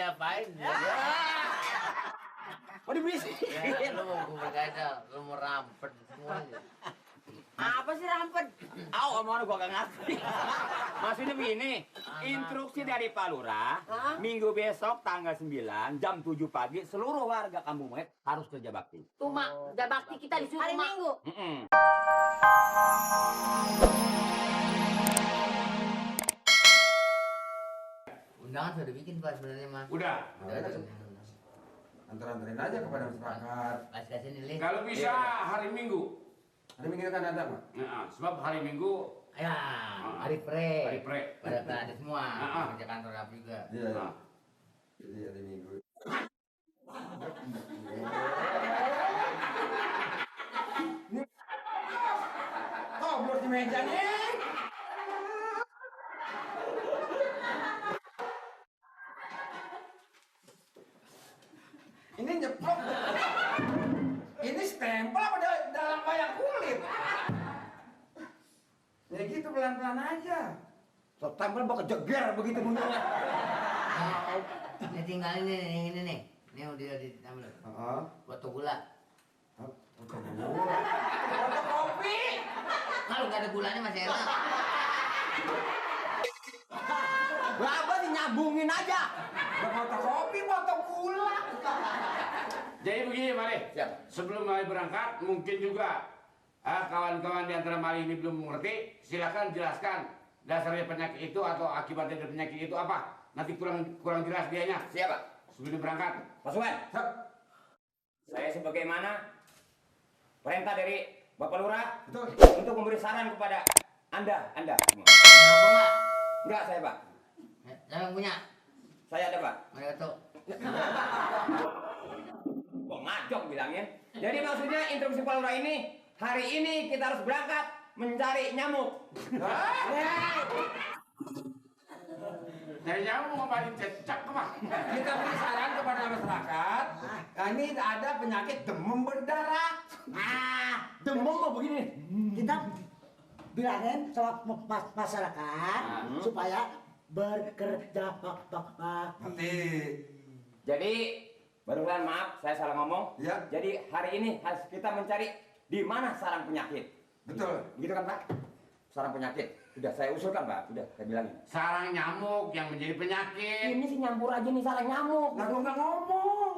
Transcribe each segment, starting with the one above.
diapain? Oh dibisi. Ya, lu mau gue berkata, lu mau rampet semuanya. Apa sih rampet? Omongan gua gak ngerti. Maksudnya begini, instruksi dari Pak Lurah, minggu besok tanggal 9 jam 7 pagi seluruh warga Kampung Mayat harus kerja bakti. Tuh mak, kerja bakti kita disuruh hari Minggu. Undangan sudah bikin Pak sebenarnya mah. Udah. Anterin aja kepada masyarakat. Kasih nih, Li. Kalau bisa hari Minggu. Hari Minggu kan ada, Pak. Nah, sebab hari Minggu Ya, hari pre. Hari pre. Pada ada semua. Ah. Kerja kantor apa juga. Iya. Nah. Jadi hari Minggu. Oh, belum di meja nih. Ini nyeplok. Ini stempel apa dalam wayang kulit? Ya gitu pelan-pelan aja. So, tempel bakal jeger begitu bunyinya. Ini tinggal ini nih. Ini udah ditambah. Heeh. Foto gula. Kopi. Kalau nggak ada gulanya masih enak. Berapa sih nyambungin aja. Foto kopi, foto gula. jadi begini Mali. Siap. Sebelum Mali berangkat, mungkin juga kawan-kawan di antara Mali ini belum mengerti, silakan jelaskan dasarnya penyakit itu atau akibatnya dari penyakit itu apa. Nanti kurang jelas dianya. Siap, Pak. Sebelum berangkat. Pasukan. Saya sebagaimana perintah dari Bapak Lurah untuk memberi saran kepada Anda semua. Kenapa nggak? Enggak, saya, Pak. Siapa yang punya? Saya ada, Pak. Ayo tuh. Kok ngajok bilangnya. Jadi maksudnya instruksi Pak Lurah ini, hari ini kita harus berangkat mencari nyamuk. Dari nyamuk ngapain cecak kemah? Kita beri saran kepada masyarakat. Ini ada penyakit demam berdarah. Demam mau begini. Kita bilangin sama masyarakat supaya bekerja Mati. Jadi, barusan maaf saya salah ngomong. Ya. Jadi hari ini harus kita mencari di mana sarang penyakit. Betul. Begitu kan, Pak? Sarang penyakit. Sudah saya usulkan, Pak. Sudah saya bilangin. Sarang nyamuk yang menjadi penyakit. Ini sih nyampur aja nih sarang nyamuk. Lah gua nggak ngomong.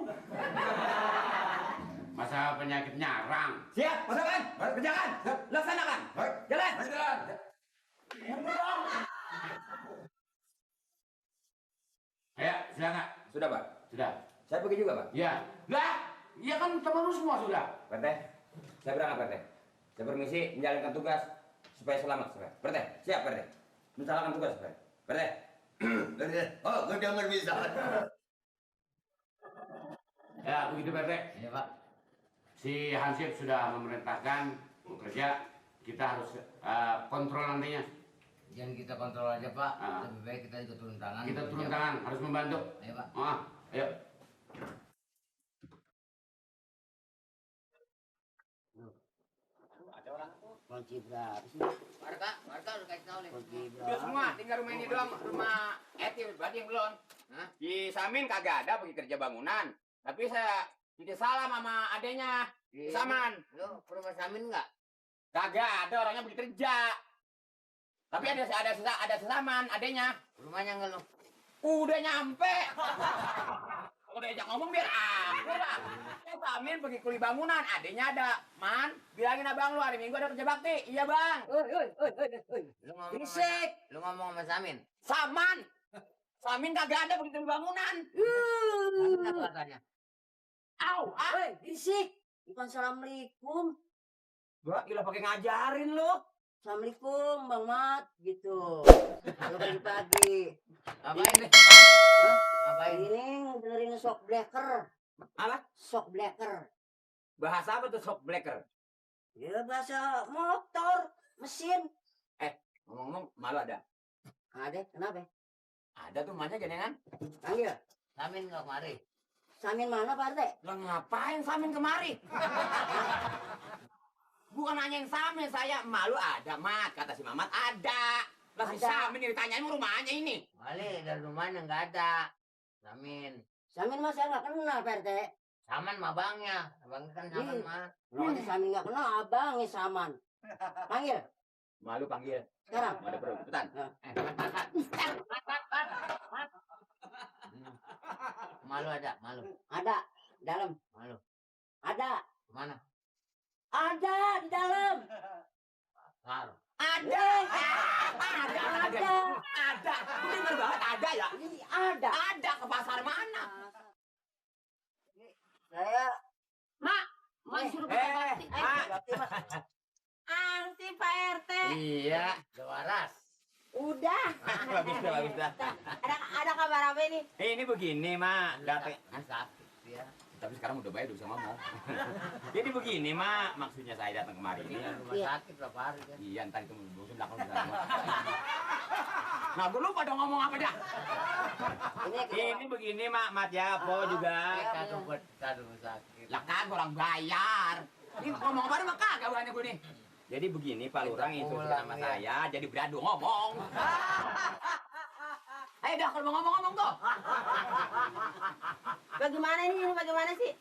Masa penyakit nyarang. Siap, pasukan. Baik. Kerjakan. Siap. Laksanakan. Baik. Jalan. Baik, jalan. Ayo, silakan. Sudah, Pak. Sudah. Saya pergi juga, Pak. Ya. Lah, iya kan teman lu semua sudah. Pak Teh, saya berangkat, Pak Teh. Saya permisi menjalankan tugas supaya selamat, Pak Teh. Siap, Pak Teh. Menjalankan tugas, Pak Teh. Oh, gue denger bisa. Ya, begitu Pak RT. Iya Pak. Si Hansip sudah memerintahkan bekerja. Kita harus kontrol nantinya. Jangan kita kontrol aja Pak. Ah. Lebih baik kita juga turun tangan. Kita turun Bekerja, tangan, harus membantu. Pak. Ayo Pak. Ayo. kunci berapa sih? Warga udah kasih tahu nih. Kunci Udah berapa? semua, tinggal rumah ini doang. Rumah Eti, berarti yang belum. Hah? Di Samin kagak ada pergi kerja bangunan. Tapi saya tidak salah sama adenya. Di Saman. Lu ke rumah Samin nggak? Kagak ada orangnya pergi kerja. Tapi ada sesaman adenya. Rumahnya nggak lu? Udah nyampe. Udah ajak ngomong biar aku lah. Samin pergi kuli bangunan, adenya ada. Man, bilangin abang lu hari Minggu ada kerja bakti. Iya bang. Lu ngomong Berisik. Lu ngomong sama Samin. Saman. Samin kagak ada pergi kuli bangunan. Samin apa katanya? Au, Woi, berisik. Bukan assalamualaikum. Gua gila pakai ngajarin lu. Assalamualaikum Bang Mat gitu. Kalau pagi-pagi. Ngapain nih? Ngapain? Ini benerin shock breaker. Apa? Shock breaker. Bahasa apa tuh shock breaker? Ya bahasa motor, mesin. Ngomong-ngomong malu ada. Ada, kenapa? Ada tuh mana jenengan? Panggil. Samin nggak kemari. Samin mana Pak RT? Lah ngapain Samin kemari? Bukan nanyain Samin, saya malu ada, Mat. Kata si Mamat ada. Lah si Ada. Samin ditanyain rumahnya ini. Kali dari rumahnya nggak ada. Samin. Samin mah saya nggak kenal Pak RT. Saman mah abangnya. Abangnya kan Saman Ih. mah. Kalau kata Samin nggak kenal, abangnya Saman. Panggil Malu panggil. sekarang. Ada perlu. Cepetan. Malu ada, malu. Ada dalam. Malu. Ada. Mana? Ada di dalam. Kar. Ada. Ada. Ada. Bener banget ada ya. Ada. Ada ke pasar mana? Saya Mak suruh kerja bakti. berarti Mas. Angsi Pak RT. Iya. Udah waras. Udah. Bagus dah, bagus dah. Ada kabar apa ini? Ini begini, Mak. Datang. Sakit ya. Tapi sekarang udah baik, udah bisa ngomong. Jadi begini, Mak. Maksudnya saya datang kemari ini. Rumah sakit berapa hari kan? Iya, ntar itu bosan belakang bisa ngomong. Nah, gue lupa dong ngomong apa dah. Ini begini, Mak ya, Po juga. Kagak buat rumah sakit. Lah kagak orang bayar. Ini ngomong apa mah kagak bukannya gue nih. Jadi begini, Pak Lurah instruksikan sama saya, jadi beradu ngomong. Ayo dah kalau mau ngomong tuh. Bagaimana ini? Bagaimana sih?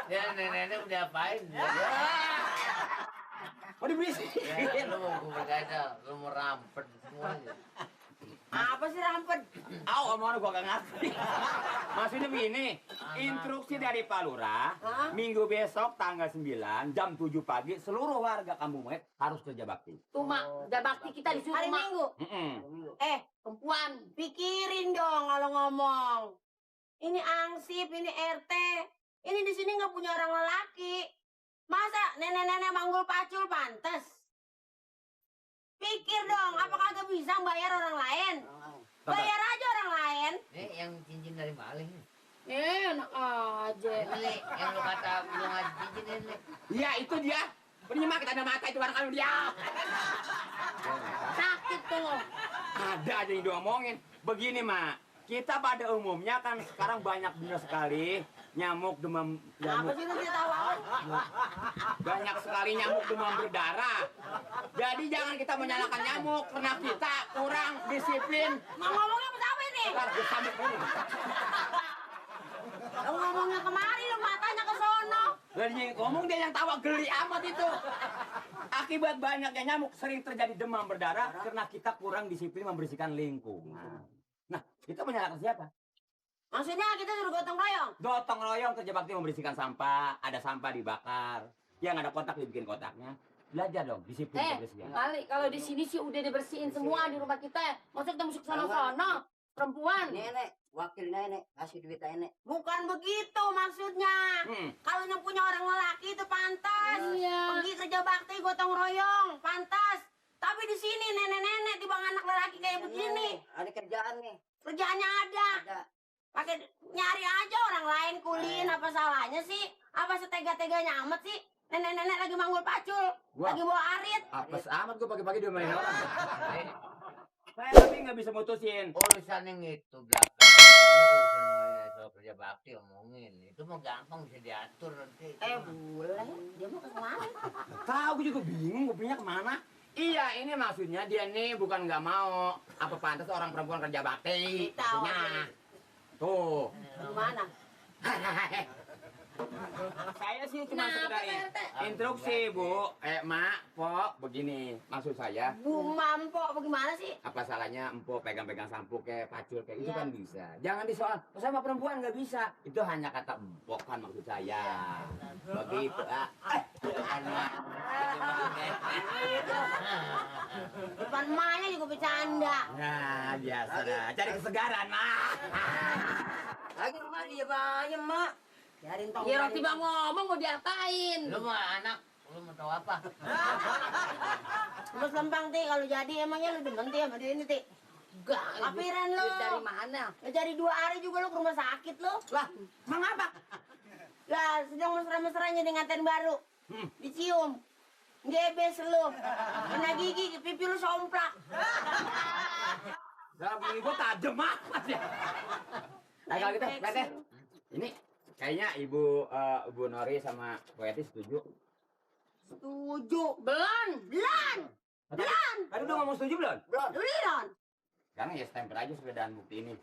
Ya nenek udah apain? Oh dibisik. Ya, lu mau gue bergadal, lu mau rampet semuanya. Apa sih rampet? Aw, omongan gua gak ngerti. Maksudnya begini, instruksi dari Pak Lurah, Hah? minggu besok tanggal 9 jam 7 pagi seluruh warga Kampung Muet harus kerja bakti. Tuh Mak, kerja bakti kita disuruh hari Minggu. Perempuan, pikirin dong kalau ngomong. Ini Angsip, ini RT. Ini di sini nggak punya orang lelaki. Masa nenek-nenek manggul pacul pantes? Pikir dong, apa kagak bisa bayar orang lain? Bayar aja orang lain. Nih yang cincin dari maling. Enak aja. Ini yang lu kata belum ngasih cincin ini. Iya itu dia. Penyimak kita ada mata itu barang kalau dia. Sakit tuh. Ada aja yang diomongin. Begini, Mak. Kita pada umumnya kan sekarang banyak benar sekali nyamuk demam Apa sih lu dia tahu? banyak sekali nyamuk demam berdarah. Jadi jangan kita menyalahkan nyamuk karena kita kurang disiplin. Mau ngomongnya apa ini? Bentar, gue sambut dulu. Lu ngomongnya kemari lu matanya ke sono. Lagi ngomong dia yang tawa geli amat itu. Akibat banyaknya nyamuk sering terjadi demam berdarah karena kita kurang disiplin membersihkan lingkungan. Nah, kita menyalahkan siapa? Maksudnya kita suruh gotong royong. Gotong royong kerja bakti membersihkan sampah, ada sampah dibakar, yang ada kotak dibikin kotaknya. Belajar dong disiplin kebersihan. Kali kalau di sini sih udah dibersihin semua di rumah kita. Masa kita mesti sono-sono? Perempuan. Nenek, wakil nenek kasih duit nenek. Bukan begitu maksudnya. Kalau yang punya orang lelaki itu pantas. Pergi kerja bakti gotong royong, pantas. Tapi di sini nenek-nenek di bang anak lelaki kayak begini. Ada kerjaan nih. Kerjaannya ada. Ada. Pakai nyari aja orang lain kulin, apa salahnya sih? Apa setega-teganya amat sih? Nenek-nenek lagi manggul pacul, lagi bawa arit. Apes amat gue pagi-pagi diomelin orang. Saya tapi nggak bisa mutusin. Urusan yang itu belakang. Urusan soal kerja bakti omongin. Itu mau gampang bisa diatur nanti. Boleh. Dia mau ke mana? Tahu gue juga bingung gue punya kemana. Iya ini maksudnya dia nih bukan nggak mau. Apa pantas orang perempuan kerja bakti? Tahu. Maksudnya. Tuh. Gimana? Saya sih cuma sekedar instruksi, Bu. Mak, Pok, begini. Maksud saya, Bu Mampo bagaimana sih? apa salahnya empok pegang-pegang sampo kayak pacul kayak itu Iya. kan bisa. Jangan disoal, sama perempuan nggak bisa. Itu hanya kata empok kan maksud saya. Begitu, Depan emaknya juga bercanda. Nah, biasa dah. Cari kesegaran, Mak. Lagi rumah dia banyak, Mak. Biarin tong. Iya, Ya orang tiba ngomong mau diapain? Lu mau anak, lu mau tahu apa? Terus lempang Ti, kalau jadi emangnya lu demen Ti sama dia ini Ti? Enggak. Kapiran lu? Dari mana? Ya dari 2 hari juga lu ke rumah sakit lu. Lah, emang apa? Lah sedang mesra-mesranya dengan ten baru. Dicium. Gebes lu. Kena gigi, pipi lu somplak. Dalam gigi gua tajam amat ya. Nah, kalau gitu, lihat deh. Ini kayaknya Ibu Nori sama Bu Eti setuju. Setuju. Belan. Belan. Tadi udah ngomong setuju belum? Belum. Sekarang ya stempel aja sepedaan bukti ini.